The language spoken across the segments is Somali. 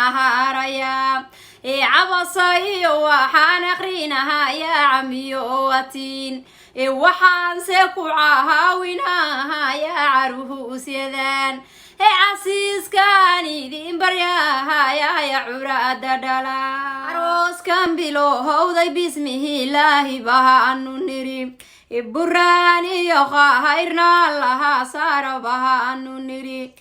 Ahaarayaa Cabasa iyo waxaan akhrinahayaa Camiyo watiin. Waxaanse ku cahaawinahayaa caruhuusyadan casiiskaan idin baryahayaaya curaada dhala. Arooskan bilohowday bismihilaahi bahaanu niri, Buraan iyo khahayrna laha saara bahaanu niri,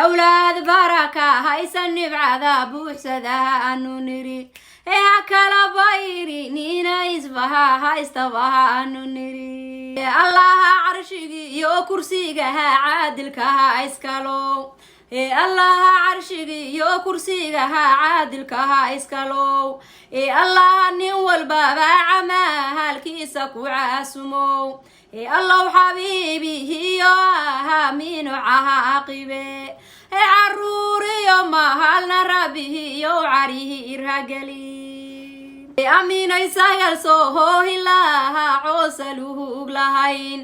awlaad baraka haysan nibcada buuxsadaha anu niri, ha kala bayri nina isbaha haysta bahaanu niri. Allaha carshigi iyo kursigaha caadilkaha iskalow, Allaha carshigi iyo kursigaha caadilkaha iskalow, Allaha nin walbaba camaalkiisa ku caasumow, Allow xabiibihiyo ahaa minucaha aqibe, caruuriyo mahalna rabihiyo carihi irhageli. Aminay sagal soo hoohilaha coosaluhug lahayn,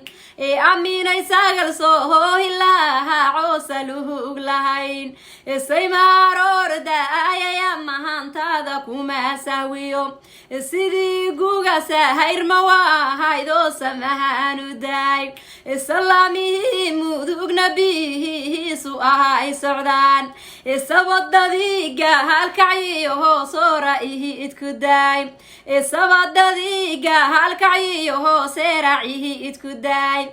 aminay sagal soo hoohilaha coosaluhug lahayn, saymaroor da-ayaya mahantaada kuma sahwiyo, sidii guga sahayrma waahaydoo samahaanu daay, salaamihii mudugna bihiisu ahaa ay socdaan, sabadadiiga halkacyiyo hoosoora ihi idku daay, sabadadiiga halkacyiyo hooseeracihi idku daay,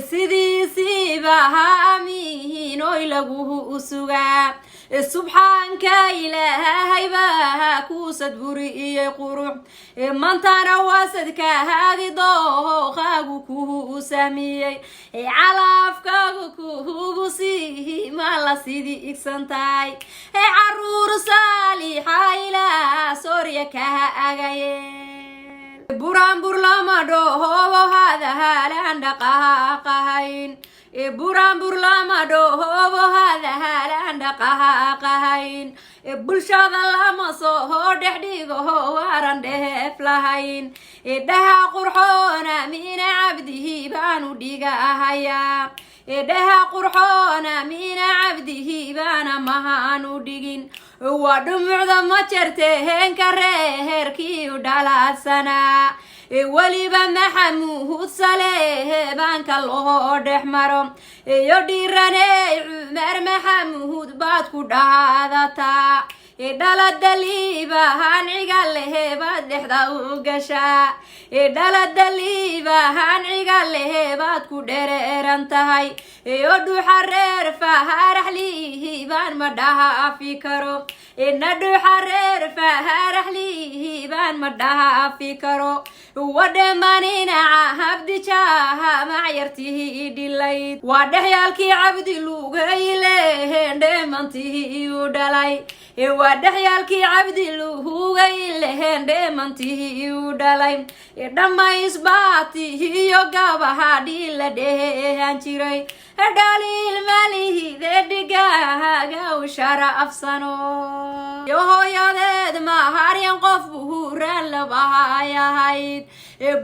sidiisiiba ha amihin oy laguhu u sugaa. Subxaanka Ilaahay kuusad buri iyo qurux, mantana wasadka haagi dooqaagu kuhu u sahmiyey, calaafkaagu kuhugu siihi mala sidii igsan tahay, caruur saalixa Ilaa soorya kaha agaye. Buraanbur lama dhohobo hadahalaan dhaqaaqahayn, buraanbur lama dhohobo hadahalaan dhaqaaqahayn, bulshada lama soo dhex dhigaho waaran dheef lahayn. Dhaha qurxoona Mina Cabdihi baanu dhigahayaa, dhaha qurxoona Mina Cabdihi baana mahaanu dhigin, waa dhumucda ma jarte heenka reeherkii u dhalaadsanaa, weliba Maxamuud Salehe baanka loo dhex maro iyo dhiiraney Cumar Maxamuud baad ku dhaadataa, dhaladaliibahaan ciga lehe baad dhexda u gashaa, dhaladaliibahaan ciga lehe baad ku dhereeran tahay, iyo dhuxa reer faharaxlihi baan ma dhaha afi karo, ina dhuxa reer faharaxlihi baan ma dhaha afi karo, wadhemaninaca Habdijaha macyartihi dhilayd, waa dhexyaalkii Cabdi lugaylehen dheemantihi iyu dhalay, waa dhexyaalkii Cabdi luhugay lehen dheemantihi iyu dhalay, dhammaysbaatihiyo gabaha dhiila dhehehan jiray, dhaliil malihide dhigahaga u shara afsano, yo hooyadeed maharyan qof buhuuraan labahayahayd,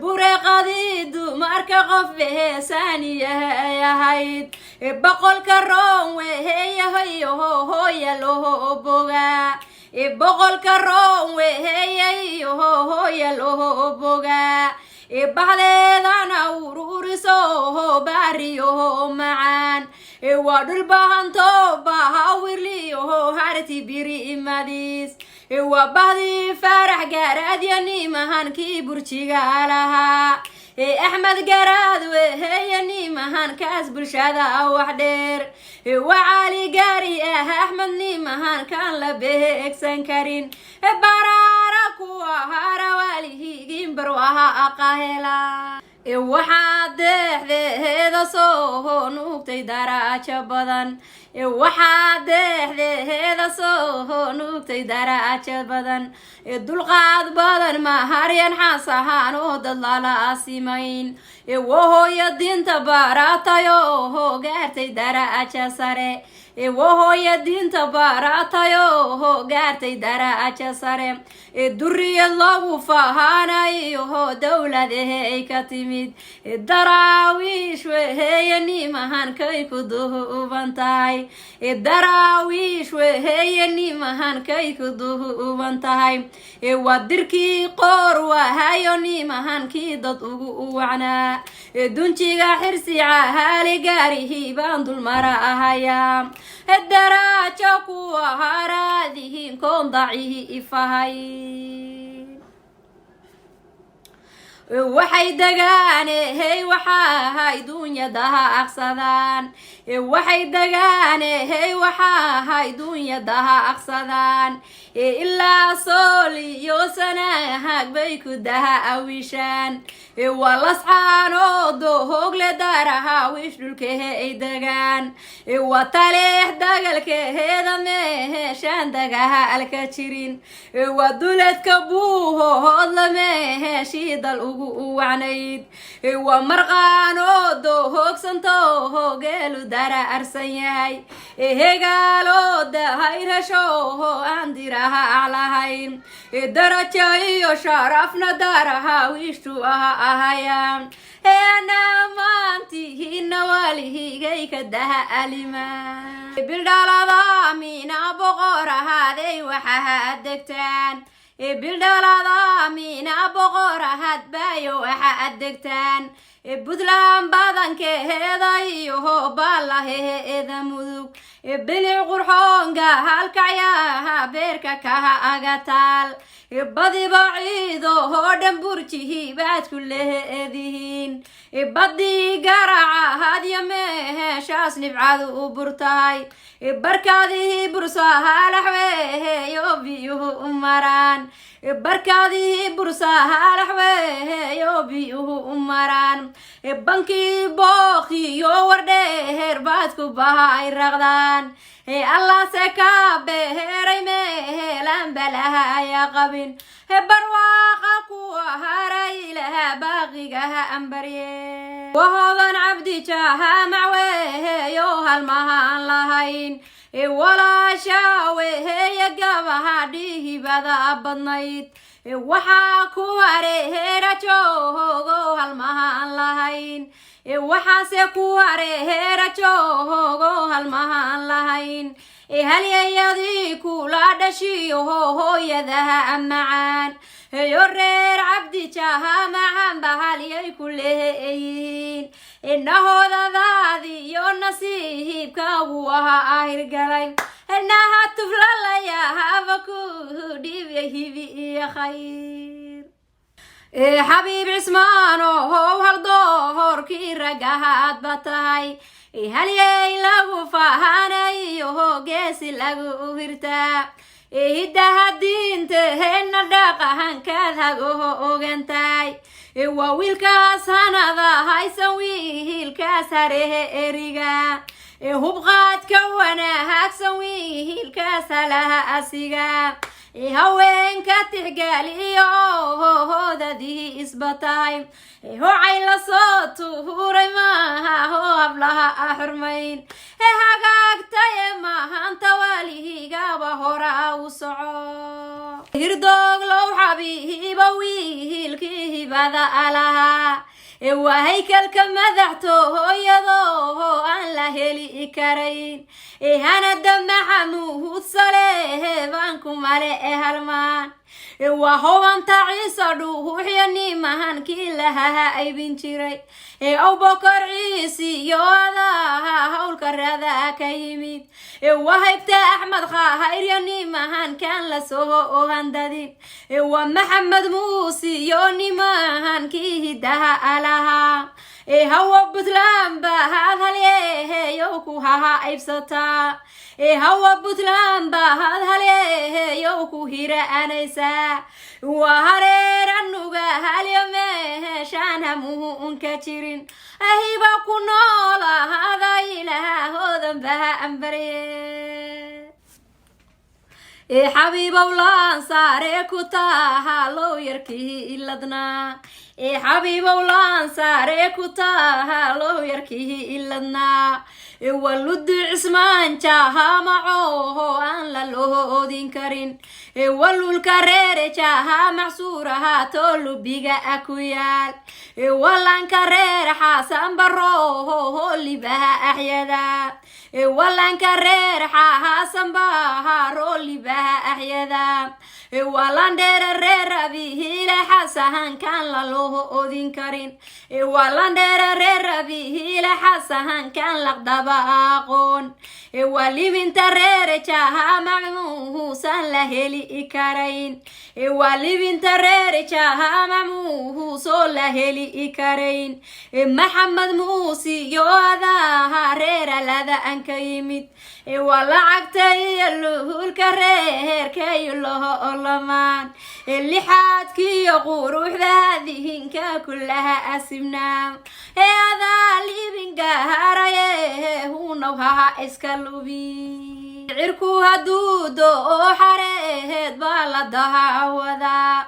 bureeqadii dumarka qof beheesaaniyahay ahayd, 100-ka roon weheyahayoho hooya loho bogaa, 100-ka roon weheyayoho hooya loho bogaa, bahdeedana ururiso baariyoho macaan, waa dhulbahanto bahawirliyoho harti biri imadiis, waa bahdii Faarax Gaaraadya nimahankii burjiga lahaa, Axmed Garaad weheya nimahan kaas bulshada wax dheer, waa Cali Gaari ah Axmed nimahan kaan la beegsan karin, baraara kuwa harawaalihigimbar waha aqahela. Waxaa deexdeeda soo nuugtay daraajo badan, waxaa deexdeeda soo nuugtay daraajo badan, dulqaad badan maharyan xaas ahaan oo dad lala asimayn, wahooya diinta baaratayo oo gaartay daraajo sare, wahooya diinta baaratayo oo gaartay daraajo sare, duriyad lagu fahaanayo dowladahe ay ka timid, Daraawiish weheya nimahan kay ku duuban tahay. Daraawiish weheeye nimahan kay ku duuban tahay. Waa dirkii qoor wahayo nimahan kii dad ugu wacnaa. Dunjiga Xirsica haali gaarihi baan dulmara ahayaa. Daraajo kuwa haraadihiin koondacihi ifahay. Waxay degaane hey waxaahay dunyadaha aqsadaan. Waxay degaane hey waxaahay dunyadaha aqsadaan. Ilaa Sool iyo Sanaahag bay ku daha awishaan. Waa Lascaanoo Dohoogle Daaraha Wiish dhulkehe ay degaan. Waa Taleex dagalkeheeda meeshaan dagaha alka jirin. Waa duleedka Buuho Hoodla meeshii dal ugu wacnayd. Waa Marqaanoo Dohoogsanto geelu dara arsan yahay. Hegaaloo dahayrasho aan diraha aclahayn. Darajo iyo sharafna Daaraha Wiishtu aha ahaya. Ana maantihina walihigay ka daha alima. Bildhalada Mina boqor ahaaday waxaha adegtaan. Bildhalada Mina boqor ahaad baayo waxa adegtaan. Puntland badankeheeda iyo hobaalaheeda Mudug. Bilic qurxoonka halkacyaha beerka kaha agataal. Badiba ciido hoo dhan burjihi baad ku leedihiin. Badii Garaca hadya meeshaas nibcadu u burtahay. Barkaadihii Bursahaalaxweheyo biyuhu u maraan. Barkaadihii Bursahaalaxweheyo biyuhu u maraan. Bankii Bookiyo Wardheer baad ku baha ay raqdaan. Allahse ka beheray mehelan balaha ayaa qabin. Barwaaqa kuwa haray laha baaqigaha ambarye. Wahodan Cabdi Jaha macweheyo halmaha aan lahayn. Walaasha weheya gabaha dhihibada badnayd. Waxaa ku hareheera joogo halmaha aan lahayn. Waxaase ku hareheera joogo halmaha aan lahayn. Halyayadii kula dhashiyo hooyadaha amacaan. Heyo reer Cabdi Jaha macan bahalyay ku leeyihiin. Inahoodadaadi iyo nasiibkaagu ahaa ahirgalay. Naha tuflalaya haba ku dhiibya hibi iyo khayr. Xabiib Cismaano how haldoorkii raggaha aadba tahay. Halyey lagu fahanay geesi lagu hirtaa. Hiddaha diinta heena dhaqahankaad hagoho ogantahay. Waa wiilkaas hanada haysan wiilkaas harehe eriga. Hubqaadka wanaagsan wiilkaas halaha asiga. Haweenka tixgaaliyo hoodadii isba tahay. Hocay lasoo tuhuray maaha hoo hablaha a xurmayn. Hagaagtaye maahanta waalihigaba hora u soco. Hirdooglow xabiiba wiilkii hibada alahaa. Waa haykalka madaxtooyado aan la heli karayn. Hanada Maxamuud Salehe baanku male e halmaan. Waa hobanta Ciise Dhuuxya nimahan kii lahaha aybin jiray. Awbokor Ciisi iyo adaha howlka radaa ka yimid. Waa haybta Axmed Khahayrya nimahan kaan lasoo ohandadin. Waa Maxamed Muuse iyo nimahan kii hidaha alahaa. Hawa Puntland bahaad halyeheyow ku haha aybsataa. Hawa Puntland bahaad halyeheyow ku hira-anaysaa. Waa hareer anuga halyo meeshaan hamuhu unka jirin. Ahiba ku nool ahaada ilaha hoodan baha ambarye. Xabiibow laan saare ku taha low yarkii iladnaa. Ee xabiibow laansaaree ku taha low yarkii iladnaa. Ee waludi cismaan jaha macoho aan la loodin karin. Ee walulka reere jaha macsuuraha toolubiga a ku yaal. Ee walanka reer Xaasan Barooho holibaha axyada. Ee walanka reer Xaasan Baha roolibaha axyada. Ee walan dheere reer Abihiile Xasahankaan la loo odin karin. Ee walan dheere reer Abihiile Xasahankaan laqdaba aqoon. Ee waa libinta reere jaha macmuuhuusan la heli karayn. Ee waa libinta reere jaha macmuuhuusoo la heli karayn. Ee Maxamed Muusi iyo adaha reer alada aan ka yimid. Ee waa lacagta iyo luhulka reerkayo laho olamaan. Ee lixaadkiiyo quruxda hadihinka kulaha asimnaa. Ee adaa libinka haraye hunow haha iska lubi. Cirku hadduu do-o xareheed baa la dahawadaa.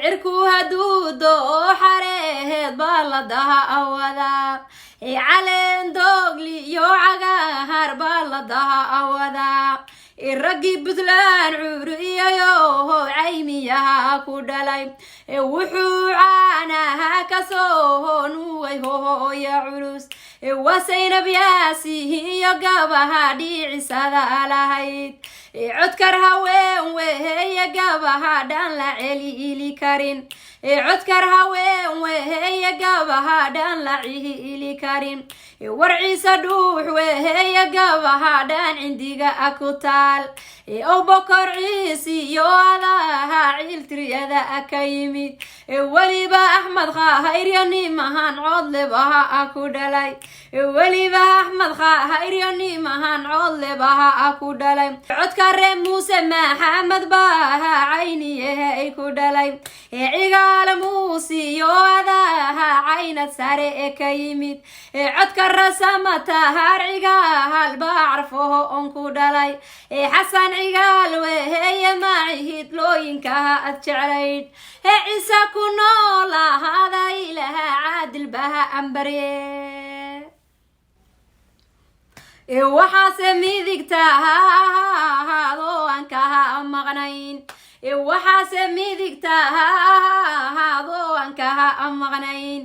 Cirku hadduu do-o xareheed baa la dahawadaa. Caleen doogli iyo cagaar baa la dahawadaa. Raggii Puntland cuuriyayo caymiyaha ku dhalay, wuxuu caanaha kasoo nuway hooya culus. Waa Saynab Yaasihi iyo gabaha dhiicisada lahayd. Codkar haween weheya gabaha dhan la celiili karin. Codkar haween weheya gabaha dhan la cihili karin. War Ciise Dhuux weheya gabaha dhan cindiga a ku taal. Ow Bokor Ciisi iyo adaha ciiltiriyada a ka yimid. Weliba Axmed Khahayryo nimahan coodlebaha a ku dhalay. Weliba Axmed Khahayryo nimahan coodlebaha a ku dhalay. Codka ree Muuse Maxamed baha cayniyahe ay ku dhalay. Cigaal Muuse iyo adaha caynad sare ee ka yimid. Codka rasamatahar Cigaal baa carfaho on ku dhalay. Xasan Cigaal weheeye macihid looyinkaha ad jeclayd. Ciise ku nool ahaada ilaha caadil baha ambarye. Waxaase midigta ha ahaado aan kaha maqnayn. Waxaase midigta ha ahaado aan kaha maqnayn.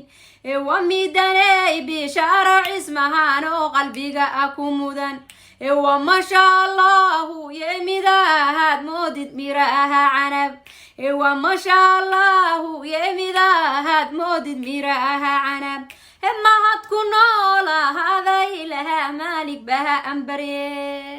Waa midaney bishaaro cismahaan oo qalbiga a ku mudan. Waa masha Allahu yemidahaad moodid miraha canab. Waa masha Allahu yemidahaad moodid miraha canab. Mahad ku nool ahaaday laha maalig baha ambarye.